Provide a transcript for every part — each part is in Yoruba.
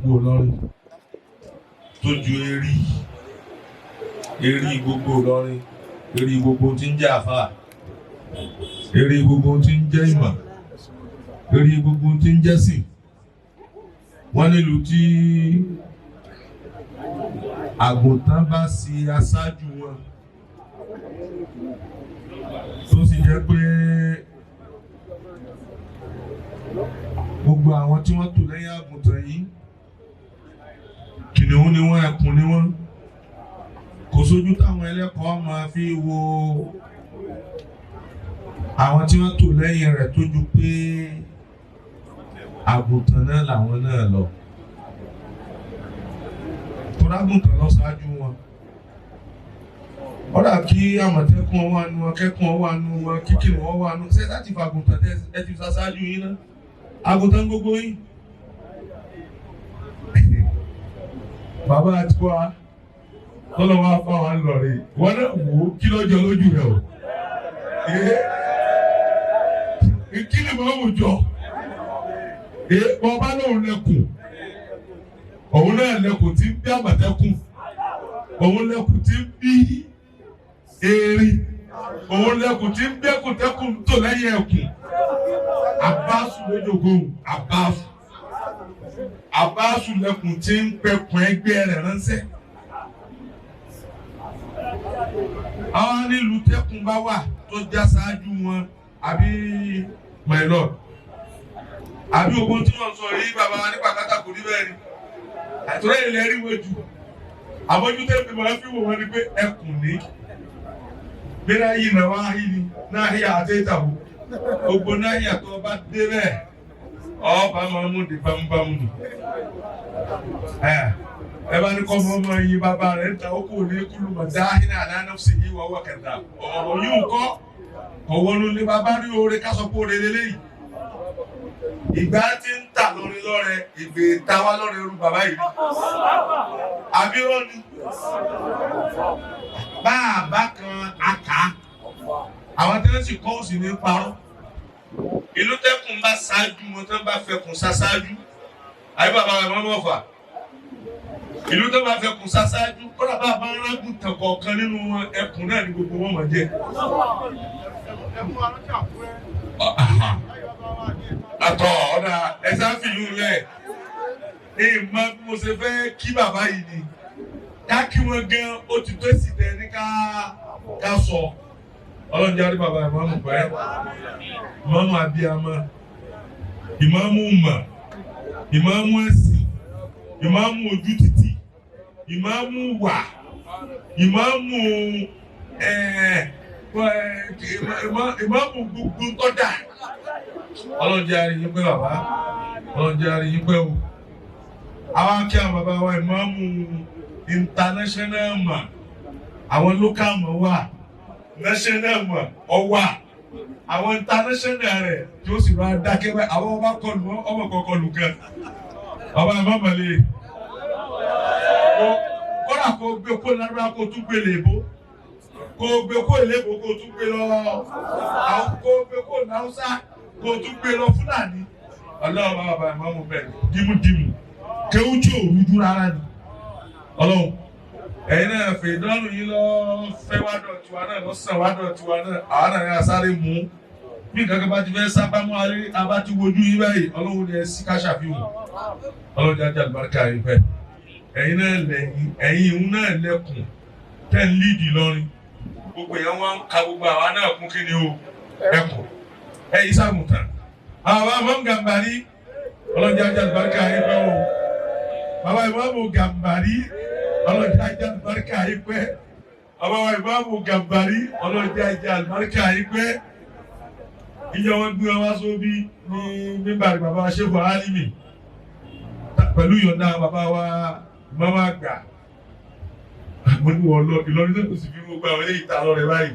gbogbo Ìlọrin, tó ju eré eré gbogbo Ìlọrin, eré gbogbo tí ń jẹ́ àfà, eré gbogbo tí ń jẹ́ ìmọ̀, eré gbogbo tí ń jẹ́ sìn. Wọ́n nílùú tí àgùntàn bá sí aṣáájú wọn, tó sì jẹ́ pé gbogbo àwọn tí wọ́n tò lẹ́yìn àgùntàn yìí, kìnìún ni wọ́n, ẹkùn ni wọ́n. Kò sójú táwọn ẹlẹ́kọ̀ọ́ máa fi wo àwọn tí wọ́n tò lẹ́yìn rẹ̀ tó ju pé àgùntàn náà làwọn náà lọ, torágùntàn lọ ṣáájú wọn. Ọ̀rà kí àmọ̀tẹ́kùn ọwọ́ àánú wọn, kẹ́kùn ọwọ́ àánú wọn, kíkìrì ọwọ́ àánú ṣé láti fa àgùntàn ẹ ti fa ṣáájú yín náà, àgùntàn gbogbo yín. Bàbá àti wa tọ́lọ́ wa fà wá lọ rí wọn náà, wò ó kí lọ́jọ́ lójú rẹ o. Kí ni màá wò jọ bọ́ọ̀bá lòun lẹ́kùn, òun náà lẹ́kùn tí ń bí àmọ̀tẹ́kùn, òun lẹ́kùn tí ń bí erin, òun lẹ́kùn tí ń bí ẹkùntẹ́kùn tó lẹ́yìn ẹkùn. Abáṣu lójoogun, Abáṣu, Abáṣu lẹ́kùn tí ń pẹkùn ẹgbẹ́ rẹ̀ ránṣẹ́. Àwọn nílùú tẹ́kùn bá wà tó já ṣáájú wọn, àbí my lord, àbí ogun tí wọ́n sọ yìí, bàbá wa nípa kátà kò ní bẹ́ẹ̀ ni àtúrẹ́ ilẹ̀ rí wọ́n jù. Àbójútó ìgbìmọ̀ fi wò wọ́n ni pé ẹkùn ní gbéra yìí náà wá yìí ni náà yà àti ìtàwó gbogbo náà yà tó bá dé bẹ́ẹ̀, ọba máa mú di bámúbámú ni. Ẹ bá ní kọ́ mọ́ ọmọ yìí, bàbá rẹ̀ ń ta ó kò ní kúlù mọ̀ dáhìn àná sí yìí wọ́n wọ̀ kẹta ọ̀rọ̀ yìí ń kọ́ ọ̀wọ́nu ní bàbá rí oore ká sọ pé oore lélẹ́yìí. Ìgbà tí ń tà lórí lọ́rẹ ìgbè táwa lọ́rẹ irú bàbá yìí àbírọ́ ni bá a bá kan àká àwọn tí wọ́n sì kọ́ òsì ní parọ́. Ìlú tẹ́kùn bá ṣáájú wọn, tí wọ́n bá fẹkùn ṣáṣáájú, àbí bàbá rẹ̀ mọ́ mọ́fà, ìlú tó bá fẹkùn ṣáṣáájú, kọ́dà bá a bá ń rágùn tàn kọ̀ọ̀kan nínú wọn, ẹkùn náà ni gbogbo wọn máa jẹ́. Àtọ̀ ọ̀dà ẹ̀sán fìlú lẹ̀ ẹ̀ mọ bí mo ṣe fẹ́ kí bàbá yìí ni ká kí wọn gan, ó ti tó sì tẹ ní ká sọ. Ọlọ́run jáde bàbá ìmáàmù pẹ́, ìmáàmù abiyamọ, ìmáàmù mọ̀, ìmáàmù ẹ̀sìn, ìmáàmù ojú títì, ìmáàmù wà, ìmáàmù ìmáàmù gbogbo tọ́jà. Ọlọ́run jáde yín pẹ́ bàbá, Ọlọ́run jáde yín pẹ́ o. Àwọn akí àwọn bàbá wa ìmáàmù international mọ̀, àwọn local mọ̀ wà, national mọ̀ ọ wà, àwọn international rẹ̀ tí ó sì máa dákẹ́ báyìí. Àwọn ọba kọlù ọmọ kọkọlù kan ọba ìmọ̀mọ̀lẹ́ kọ́dà kó gbé kó lárúbá, kó tún gbé lèbó, kó gbé kó lèbó, kó tún gbé lọ, kó gbé kó láwùsá, kó tún gbé lọ fúlàní. Ọlọ́run bá bàbá ìmọ̀mù bẹ́ẹ̀ dímúdímù kéwú tí ò rújú rárá ni. Ọlọ́run, ẹ̀yin náà fèdánù yín lọ fẹ́ wá dọ̀ tiwa náà, lọ sàn wá dọ̀ tiwa náà. Àwọn náà yà sáré mú bí nǹkan kan bá ti fẹ́ sábà mú alẹ́ abá ti wojú yín báyìí. Ọlọ́run ni ẹ sí ká ṣàfihàn. Ọlọ́run jáde àlùbáríkà yìí pẹ́. Ẹ̀yin náà lẹ́yìn, ẹ̀yin ìhun náà lẹ́kùn tẹ́ ń lídìí lọ́rin. Gbogbo èèyàn wọn ń ka gbogbo àwa náà kún kí ni o ẹkùn ẹ̀yin sàgùntàn àwọn àmọ́ Gàmbàrí. Ọlọ́run jáde àlùbáríkà yìí pẹ́ o. Bàbá ìmáàmù Gàmbàrí, Ọlọ́run jáde àlùbáríkà yìí pẹ́. Bàbá ìmáàmù Gàmbàrí, Ọlọ́run jáde àlùbáríkà yìí pẹ́. Ìjọ wọn gbé wọn wá sóbí ní mímbàrí bàbá Ṣéfù Álímì pẹ̀lú yọ̀ǹda bàbá wa ìmáàmù àgbà. Mo ní wọ́n lọ Ìlọrin náà, kò sì fi gbogbo àwọn eléyìí ta lọ́rẹ̀ báyìí.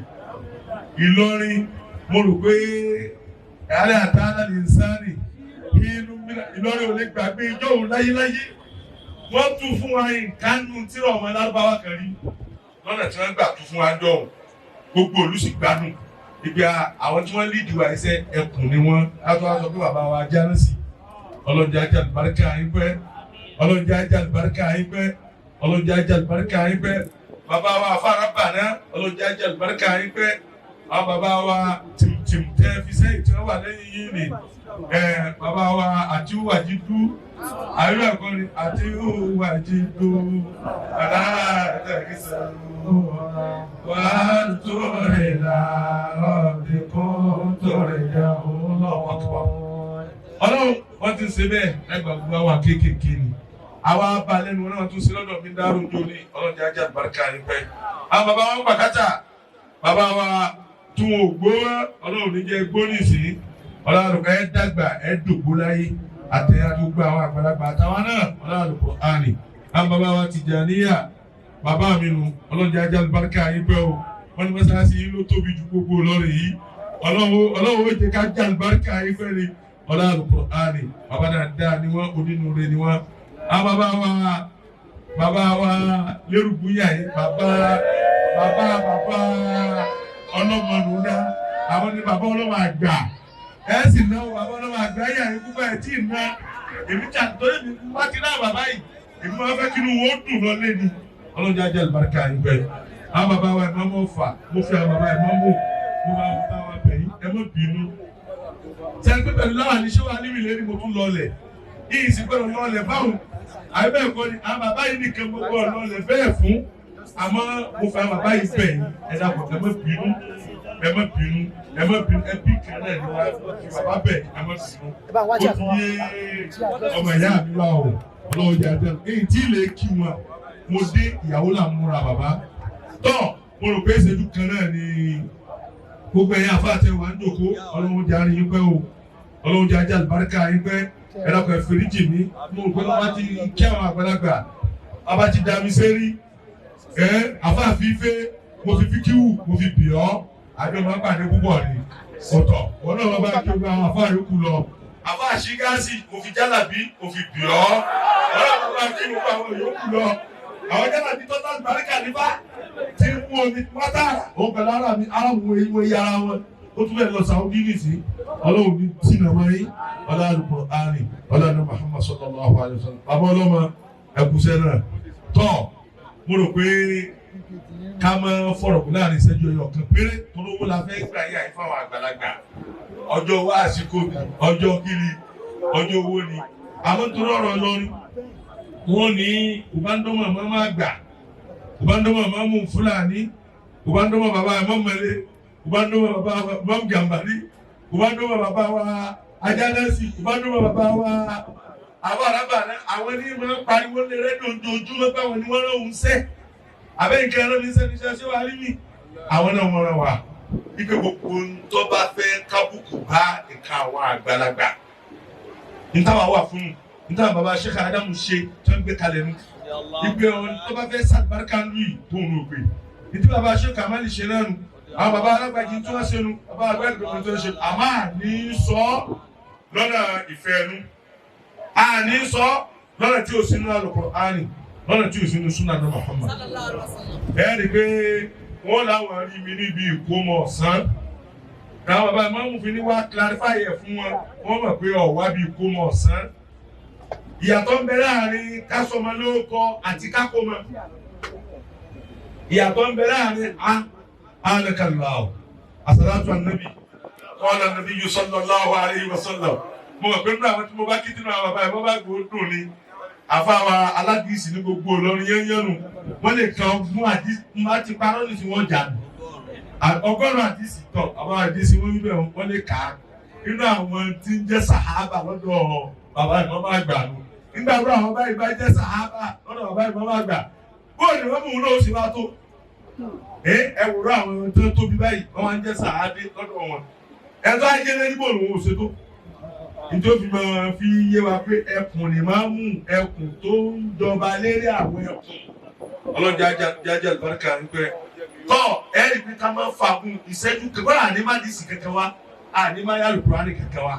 Ìlọrin, mo rò pé àárẹ̀ àtàlà lè sáré inú Ìlọrin ò lè gbàgbé ìjọ òun láyéláyé. Wọ́n tún fún wa nǹkan tí ọmọ lárúbáwá kan rí lọ́nà tí wọ́n gbà tún fún wa jọ òun, gbogbo òlú sì gbádùn ibi. Àwọn tí wọ́n lídìí wa ẹsẹ̀ ẹkùn ni wọ́n látọ́ wá sọ pé bàbá wa jánásì. Ọlọ́jà ajá àlùbáríkà yín pẹ́. Ọlọ́njẹ́ ajá àlùbáríkà yín pẹ́. Ọlọ́njẹ́ ajá àlùbáríkà yín pẹ́. Bàbá wa afárá bàná, ọlọ́njẹ́ ajá àlùbáríkà yín pẹ́. Àwọn bàbá wa tìmtìm tẹ́ fi sẹ́yìn tí wọ́n wà lẹ́yìn yín ni. Bàbá wa àtiwájú àyọ̀ ẹ̀kọ́ ni àtiwájú aláàtẹ̀kísà wà á tó ìlà ọ̀dẹ̀kọ́ tó rẹ̀ yà ó lọ́wọ́ tó. Ọlọ́run wọ́n ti ń ṣe bẹ́ẹ̀ lẹ́gbàá gbogbo àwọn kéékèèké ni. Àwa bá lẹ́nu náà tún ṣe lọ́dọ̀ mi dárò jó ní ọlọ́jà ajá àlùbáríkà yín pẹ́. Àwọn bàbá wa ń pàkátà, bàbá wa tún wọn ò gbó wọn, ọlọ́run ní jẹ́ gbó nìsín. Ọlọ́run ẹ dàgbà ẹ dògbó láyé àti àdúgbò àwọn àgbàlagbà àtàwọn náà ọlọ́run kò hàn. Àwọn bàbá wa Tìjàníyà, bàbá mi nu, ọlọ́jà ajá àlùbáríkà yín pẹ́ o. Wọ́n ní mọ́sálásí yín ló tóbi ju gbogbo Ìlọrin yìí. Ọlọ́run ó jẹ́ ká já àlùbáríkà yín pẹ́ ni. Ọlọ́run kò hàn. Bàbá dáadáa ni wọ́n, onínúure ni wọ́n. Àwọn bàbá wa lérúgbúnyà yìí, bàbá bàbá bàbá ọlọ́mọ nùdá, àwọn ni bàbá ọlọ́mọ àgbà. Ẹ sì ná bàbá ọlọ́mọ àgbà yà yín púpọ̀ ẹ̀ tí ì ná. Èmi tà torí mi wá ti ná bàbá yìí, èmi máa fẹ́ kí inú wọn ó dùn lọ lé ni. Ọlọ́run ajá àlùbáríkà yín pẹ́. Àwọn bàbá wa ẹ̀ máa mọ̀ fà, mo fi àwọn bàbá ẹ̀ máa mọ̀, mo bá bàbá wa bẹ̀ yín, ẹ má bínú. Sẹ́ni pé pẹ̀lú láwọn àníṣe wa níbi ìlérí mo tún lọlẹ̀. Yìí sì gbọ́dọ̀ lọlẹ̀ báwọn. Àbí bẹ́ẹ̀ kọ́ ni, àwọn bàbá yìí nìkan mo gbọ́dọ̀ lọlẹ̀ bẹ́ẹ̀ fún. Àmọ́ mo fi àwọn bàbá yìí bẹ̀ yín, ẹ dàpọ̀ ẹ má bínú, ẹ má bínú, ẹ má bínú, ẹ bí kan náà ni wá fi bàbá bẹ̀, ẹ má bínú. Ó ti yé ọmọ ìyá mi wá o, ọlọ́wọ́ jẹ́ àjẹ́ èyí tí ilé kí wọn, mo dé ìyàwó là ń múra bàbá. Tọ́ mo rò pé ìṣẹ́jú kan náà ni gbogbo ẹ̀yin àfa àti ẹ̀wà ń jòkó, ọlọ́wọ́ jẹ́ àárín yín pẹ́ o, ọlọ́wọ́ jẹ́ ajá àlùbáríkà yín pẹ́. Ẹ dákun ẹ foríjì mi, mo rò pé wọ́n bá ti kí àwọn àgbàlagbà, bàbá ti dá mi sẹ́rí. Ẹ àfa àfífẹ́ mo fi fíkíwù mo fi bì ọ́, àjọ máa ń pàdé púpọ̀ ni ọ̀tọ̀ wọn náà bá kí gbogbo àwọn àfa yòókù lọ. Àfa àṣígáàsì mo fi jálàbí mo fi bì ọ́, wọn náà bá kí gbogbo àwọn yòókù lọ. Àwọn jálàbí tó tá àlùbáríkà nípa ti mú omi pátá òun pẹ̀lú ara mi, ara mu ewu eyi ara wọn. Ó tún bẹ̀ lọ Saudi nìsín. Ọlọ́run ní tìǹà wáyé, ọlọ́run Kùránì, ọlọ́run Muhammad sallallahu alayhi wa sallam. Bàbá ọlọ́mọ ẹ̀kúṣẹ́ náà tọ́ mo rò pé ká máa fọ̀rọ̀ kù láàrin ìṣẹ́jú ẹyọ kan péré torówó la fẹ́ gbà yà fáwọn àgbàlagbà. Ọjọ́ wa àsìkò ọjọ́ kiri ọjọ́ owó ni. Àmọ́ nítorí ọ̀rọ̀ Ìlọrin wọ́n ní ìbádọ́mọ̀ máa má gbà, ìbádọ́mọ̀ máa mú Fúlàní, ìbádọ́mọ̀ bàbá mọ́mọ́lé, ìbádọ́mọ̀ bàbá mọ́mgàmbàrí, ìbádọ́mọ̀ bàbá wa Ajánásì, ìbádọ́mọ̀ bàbá wa àwọn arábà náà. Àwọn ní máa ń pariwo ní rédíò ojoojúmọ́ báwọn ni wọ́n rán òun sẹ́. Àbẹ́ nǹkan ẹran ní sẹ́ni ṣe wá rí mi. Àwọn náà wọ́n rán wa. Ipe gbogbo ń tó bá fẹ́ kábùkù bá nǹkan àwọn àgbàlagbà. Ntáwa wà fún un. Ntáwa bàbá Sheikh Adamu ṣe tó ń gbé kalẹ̀ nu. Ipe ọ̀hún tó bá fẹ́ sàlùbáríkà lù yìí tó ń rò pé. Ìdí bàbá Sheikh Kamali ṣe náà nu. Àwọn bàbá alágbàjì tó wá ṣe nu. Bàbá alágbàjì tó wá ṣe. Àmọ́ àní sọ lọ́nà ìfẹ́ nu. Àní sọ lọ́nà tí o sínú Al-Qur'ani, lọ́nà tí o sínú Sunnah Muhammad. Ẹ rí i pé wọ́n láwọn rí mi níbi ìkómọ ọ̀sán. Àwọn bàbá ìmáàmù fi ní wá clarify ẹ̀ fún wọn, wọ́n mọ̀ pé ọ̀wá bí ìkómọ ọ̀sán. Ìyàtọ̀ ń bẹ láàrin kásọmọ lóko àti kákómọ. Ìyàtọ̀ ń bẹ láàrin a alẹ́kàlá àsàlátù ànábì qala an-nabiyyu sallallahu alayhi wa sallam. Mo mọ̀ pé nínú àwọn tí mo bá kí nínú àwọn bàbá yìí, wọ́n bá gbòó dùn ni. Àfáwa aládìsí ní gbogbo Ìlọrin yẹ́nyẹ́nu, wọ́n lè kan mú àdìsí má ti parọ́ ní tí wọ́n jà nù. Ọgọ́rùn-ún àdìsí tọ̀, àwọn àdìsí wọ́n wíbẹ̀ wọ́n lè kà á. Nínú àwọn tí ń jẹ́ sàhábà lọ́dọ̀ bàbá ìmọ̀mọ́ àgbà nù. Nígbà wo àwọn báyìí bá jẹ́ sàhábà lọ́dọ̀ bàbá ìmọ̀mọ́ àgbà, bóò ni wọ́n mú un náà ó sì wá tó. Ẹ wòrán àwọn tó tóbi báyìí, wọ́n máa ń jẹ́ sàhábà lọ́dọ̀ wọn. Ẹ̀tọ́ ajé lẹ́ni bò lòun ò ṣe tó. Nítorí máa fi yé wa pé ẹkùn ni máa mú ẹkùn tó ń jọba lérí àwọn ẹkùn. Ọlọ́jà jájá àlùbáríkà ń pẹ́. Tọ́ ẹ rí pé ká máa fagún ìṣẹ́jú kankan, àní má dìísì kankan wá, àní má yálù kúránì kankan wá.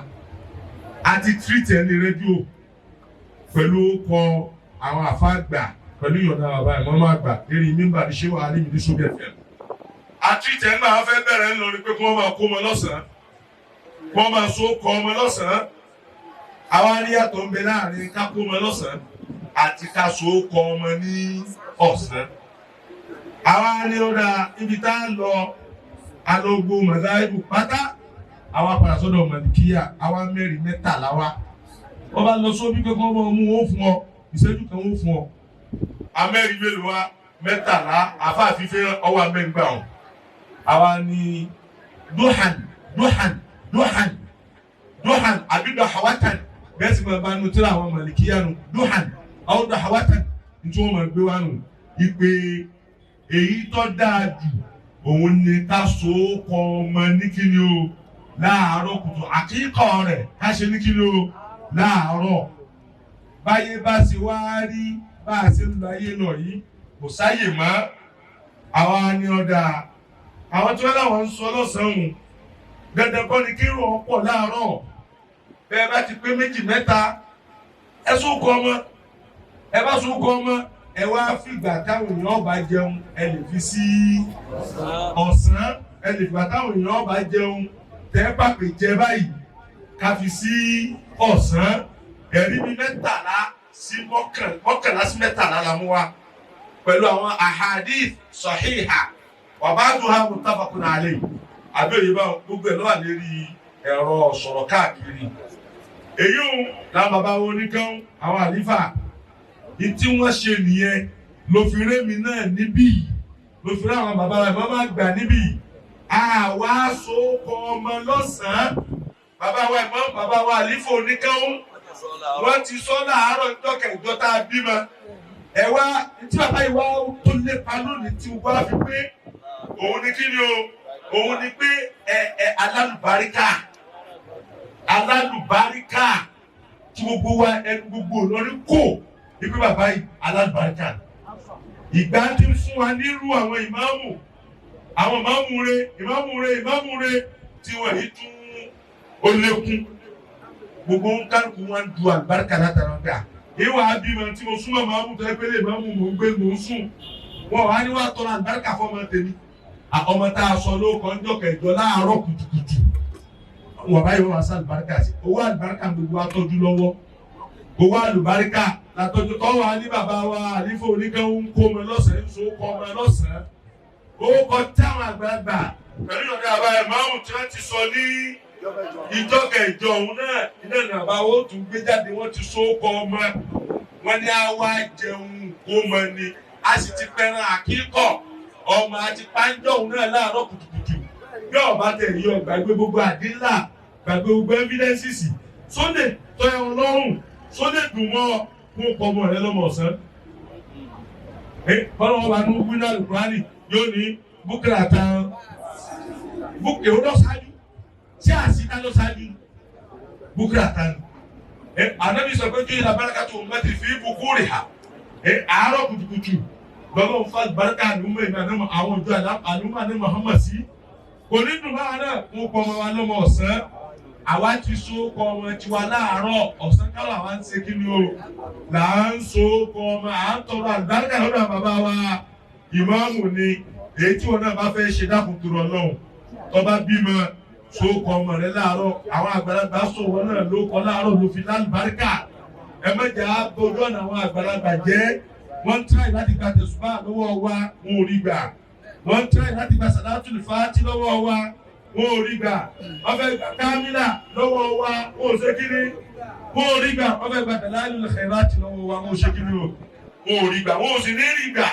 A ti tírìtì ẹ ní rédíò pẹ̀lú kọ àwọn àfáàgbà pẹ̀lú ìyọ̀dá bàbá ìmọ̀ọ́mọ́ àgbà lérí mímbà ní ṣé wàá níbi ní sókè fẹ́. A tírìtì ẹ̀ ń gbà wọ́n fẹ́ bẹ̀rẹ̀ ńlọrin pé kí wọ́n máa kó ọmọ lọ́sàn-án, kí wọ́n máa so kọ ọmọ lọ́sàn-án. Àwa níyàtọ̀ ń bẹ láàrin ká kó ọmọ lọ́sàn-án àti ká so ó kọ ọmọ ní ọ̀sán. Àwa ni ó dáa ibi tá a lọ alógbó mọ̀sáìbù pátá, àwa padà sọ́dọ̀ mọ̀lìkíyà, àwa mẹ́rin 13 wa. Wọ́n bá lọ sóbí pé kí wọ́n mú wọn fún ọ, ìṣẹ́jú kan wọ́n fún ọ. Amẹ́rin mélòó wa? 13. Àfa àfífẹ́ ọwọ́ amẹ́rin gbà wọn. Àwa ni duhan duhan duhan duhan àbí dọ̀hawatan bẹ́ẹ̀ sì máa bá nu tíra àwọn mọ̀lìkíyà nu duhan àwọn dọ̀hawatan ní tí wọ́n máa gbé wa nù. Ìpè èyí tó dáa jù òun ni ká so ó kọ ọmọ ní kíni o, láàárọ̀ kùtù. Àkíkọ̀ rẹ̀ ká ṣe ní kíni o, láàárọ̀. Báyé bá ṣe wá rí bá a ṣe ń lọ ayé lọ yìí, kò sáyè mọ́. Àwa ni ọ̀dà àwọn tí wọ́n láwọn ń sọ lọ́sàn-án òun, dandan kọ́ ni kírun ọ̀pọ̀ láàárọ̀. Bẹ́ẹ̀ bá ti pé méjì mẹ́ta, ẹ sún kọ ọmọ, ẹ bá sún kọ ọmọ, ẹ wá fìgbà táwọn èèyàn bá jẹun, ẹ lè fi sí ọ̀sán. Ẹ lè fìgbà táwọn èèyàn bá jẹun tẹ́ pàpè jẹ báyìí, ká fi sí ọ̀sán. Ẹ̀rí bíi 13 sí 11 sí 13 la mú wa pẹ̀lú àwọn ahadith sahiha wa ba'duha muttafaqun alayhi. Àbí òye báwọn gbogbo ẹ̀ ló wà lérí ẹ̀rọ sọ̀rọ̀ káàkiri. Èyí ò làwọn bàbá wo oníkan àwọn àlífà tí wọ́n ṣe nìyẹn ló fi rémi náà níbí yìí, ló fi rí àwọn bàbá rẹ̀ mọ́ gbà níbí yìí. Àwa so kọ ọmọ lọ́sàn-án. Bàbá wa ìmọ̀, bàbá wa àlífà oníkan, wọ́n ti sọ láàárọ̀ ìjọ kẹjọ tá a bímọ. Ẹ wá tí bàbá yìí wá tó lépa lónìí tí wọ́n á fi pé òun ni kí ni o, òun ni pé ẹ ẹ alálùbáríkà, alálùbáríkà tí gbogbo wa ẹnu gbogbo Ìlọrin kò ipe bàbá yìí alálùbáríkà. Ìgbà tí ń fún wa nírú àwọn ìmáàmù, àwọn ìmáàmù re, ìmáàmù re, ìmáàmù re tí wọ́n yìí tún ó lékún. Gbogbo ń kálukú wọn du àlùbáríkà látara gbà ìwà abímọ tí mo súnmọ́ màmú tó ẹgbẹ́ lè màmú mò ń gbé mò ń sùn wọn wà ní wàá tọrọ àlùbáríkà fọmọ tèmi. Ọmọ tá a sọ lóko ńjọ́ kẹjọ láàárọ̀ kùtùkùtù wọn báyìí wọn wá sí àlùbáríkà sí owó àlùbáríkà gbogbo wa tọ́jú lọ́wọ́. Owó àlùbáríkà látọ́jú tọ́ wa ní bàbá wa àlífò oníkan ń kó ọmọ lọ́sàn-án, ń so kọ́ ọmọ lọ́sàn-án. Ó kọ táwọn àgbàlagbà pẹ̀lú ìyọ̀dá àbá ẹ̀ márùn tí wọ́n ti sọ ní ìjọ kẹjọ òun náà iná ní àbá wo tún gbé jáde. Wọ́n ti so kọ́ ọmọ wọn ní àwa jẹun kó mọ ni, a sì ti pẹran àkíkọ̀ ọmọ àti pàǹjọ òun náà láàárọ̀ kùtùkùtù. Bí ọba tẹ yọ gbàgbé gbogbo àdínlà, gbàgbé gbogbo evidences, sóde tọ́ ẹ lọ́rùn, sóde dùn mọ́ kó kọ́ ọmọ rẹ lọ́mọ ọ̀sán. Bọ́lá wọn bá ní wíńdà lùkúránì yóò ní búkìrà tán búkìrà ó lọ ṣáájú tí àṣìká lọ ṣáájú búkìrà tán. Ànábì sọ pé kí ilà baraka tó mẹ́tì fi bukuri ha. Àárọ̀ kùtùkùtù lọ́lọ́ ń fa baraka àlùmọ́ ìmọ̀ àná àwọn ìjọ àlùmọ́ àná Muhammad sí kò ní dùn báwa náà wọn kọ́ ọmọ wa lọ́mọ ọ̀sán. Àwa ti so kọ ọmọ tiwa láàárọ̀, ọ̀sán kálọ̀ àwa ń ṣe kí ni o, là ń so kọ ọmọ, à ń tọrọ àlùbáríkà lọ́dọ̀ bàbá wa ìmáàmù ni. Èyí tí wọn náà bá fẹ́ ṣe, dákun tó rọ lọ́hùn, tó bá bímọ, so kọ ọmọ rẹ láàárọ̀. Àwọn àgbàlagbà sọ wọn náà ló kọ láàárọ̀ ló fi lálùbáríkà. Ẹ mẹ́jà bójú ọ̀nà àwọn àgbàlagbà jẹ́. Wọ́n ń tíráì láti gba tẹ̀sùbá lọ́wọ́ wa, wọn ò rí gbà. Wọ́n ń tíráì láti gba sàlátùlù fàátì lọ́wọ́ wa, wọn ò rí gbà. Wọ́n fẹ́ gba kámílà lọ́wọ́ wa, wọn ò ṣe kíni, wọn ò rí gbà. Wọ́n fẹ́ gba dàláìlù khairati lọ́wọ́ wa, wọn ò ṣe kíni o, wọn ò rí gbà, wọn ò sì ní rí gbà.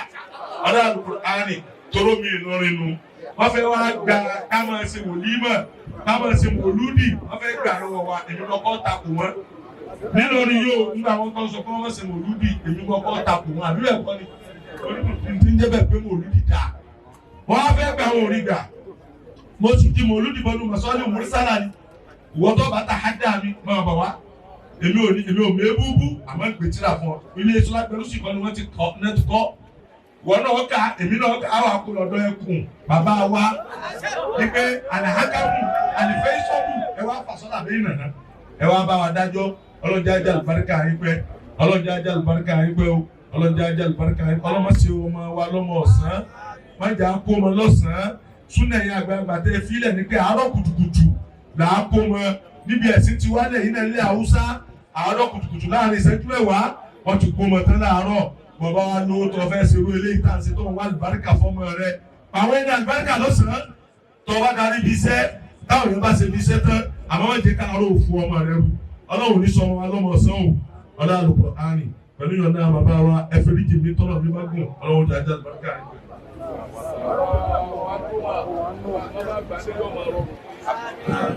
Ọ̀dà Al-Qur'ani tóró mi Ìlọrin nu. Wọ́n fẹ́ wá gba ká máa ṣe wòlímọ̀, ká máa ṣe mòlúdì, wọ́n fẹ́ gbà lọ́wọ́ wa. Èmi kọ́kọ́ takò wọ́n nílọrin yóò nígbà wọn kọ́ sọ pé wọ́n ṣe mòlúdì, èmi kọ́kọ́ takò wọ́n. Àbí bẹ́ẹ̀ kọ́ ni? Onímọ̀ tí ń jẹ́ bẹ́ẹ̀ pé mòlúdì dà, wọ́n á fẹ́ gbà, wọn ò rí gbà. Mo sì di mòlúdì bọ́nu mọ̀sọ́lì mùrísálà ni. Ìwọ́n tó bá ta hádà mi máa bọ̀ wá. Èmi ò ní, èmi ò mẹ́búbú, àmọ́ ń gbé tíra fún ọ. Ilé ìṣúná pẹ̀lú sì kọ́ ni wọ́n ti kọ́ ní ti kọ́. Ìwọ náà ká, èmi náà ká, àwọn akólọ́dọ̀ ẹkùn bàbá wa wípé alahakamu alifẹ́ ìsọ́bù ẹ wá fàṣọ́là bẹ́ẹ̀ nàná, ẹ wá bá wa dájọ́. Ọlọ́jà ajá àlùbáríkà yín pẹ́, ọlọ́jà ajá àlùbáríkà yín pẹ́ o, ọlọ́jà ajá àlùbáríkà yín pẹ́. Ọlọ́mọ sí ọmọ wa lọ́mọ ọ̀sán, májà kó ọmọ lọ́sàn-án. Súnà ẹ̀yìn àgbàlagbà tẹ́ fílẹ̀ ní pé àárọ̀ kùtùkùtù là á kó mọ níbi ẹ̀sìn ti wálẹ̀ yìí náà ilé Haúsá, àárọ̀ kùtùkùtù láàrin ìṣẹ́jú 10. Wọ́n ti kó mọ̀ tán láàárọ̀. Bàbá wa lówó tó fẹ́ ṣerú eléyìí tá à ń ṣe tó ń wá àlùbáríkà fọmọ rẹ. Àwọn ẹni àlùbáríkà lọ́sàn-án tó bá darí ibi iṣẹ́, táwọn èèyàn bá ṣe ibi iṣẹ́ tán, àmọ́ wọ́n jẹ́ káàárọ̀ òfu ọmọ rẹ rú. Ọlọ́run ní sọ wọn lọ́mọ ọ̀sán o. Ọlá Al-Qur'ani pẹ̀lú ìyọ̀nà bàbá wa, ẹ̀fẹ̀ríjì mi tọ́lọ̀ mi bá gùn. Ọlọ́run jẹ́ ajá àlùbáríkà rẹ.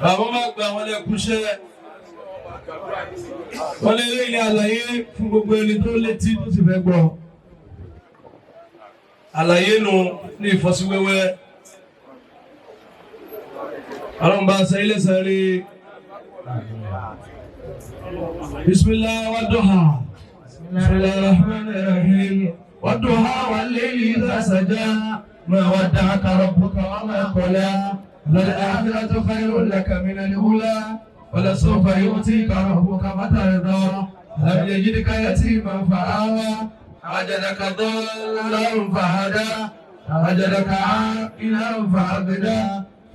Bàbá máa gba àwọn ẹlẹ́kúnṣẹ́. Wọ́n lé lé àlàyé fún gbogbo ẹni tó létí tó sì fẹ́ gbọ́. Àlàyé nu ní ìfọ́síwẹ́wẹ́. Ọlọ́run bá ṣe ilé sẹ́rí. Bismillah wa duha. Bismillah rahman rahim. Wa duha wa layli idha saja. Ma wadda'aka rabbuka wa ma qala. للآخرة خير لك من الأولى ولسوف يؤتيك ربك فترضى. لم يجدك يتيما فآوى، وجدك ضالا فهدى، وجدك عائلا فأغنى.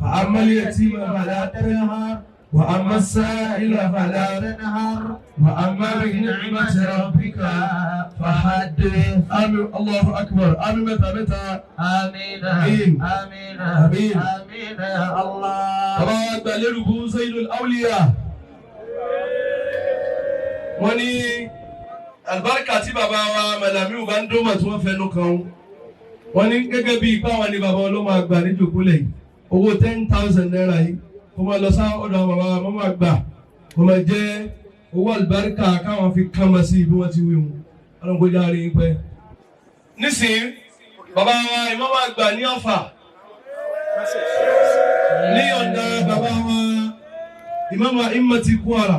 فأما اليتيم فلا تنهر، وأما السائل فلا تنهر، وأما بنعمة ربك فحدث. آمين. الله أكبر. آمين. متى متى. آمين. آمين. آمين. آمين. آمين يا الله. Bàbá wa gbà lérúkú Sayyidul Awliya. Wọ́n ní àlùbáríkà tí bàbá wa Màlàmíù bá ń dómà tí wọ́n fẹnu kàn ó. Wọ́n ní gẹ́gẹ́ bí ipá wọn ni bàbá ọlọ́mọ àgbà níjòkólẹ̀ yìí. Owó ₦10,000 yìí kó máa lọ sáà ọ̀dọ̀ àwọn bàbá wa mọ́mọ́ àgbà. Kó máa jẹ́ owó àlùbáríkà káwọn fi kán ma sí bí wọ́n ti wí wọn. Ọlọ́run kó já rí i pẹ́. Nísìnyí, bàbá wa ìmọ̀mọ́ àgbà ní Ọ̀fà ní ọ̀dà bàbá wa ìmáàmù Immati Kwara.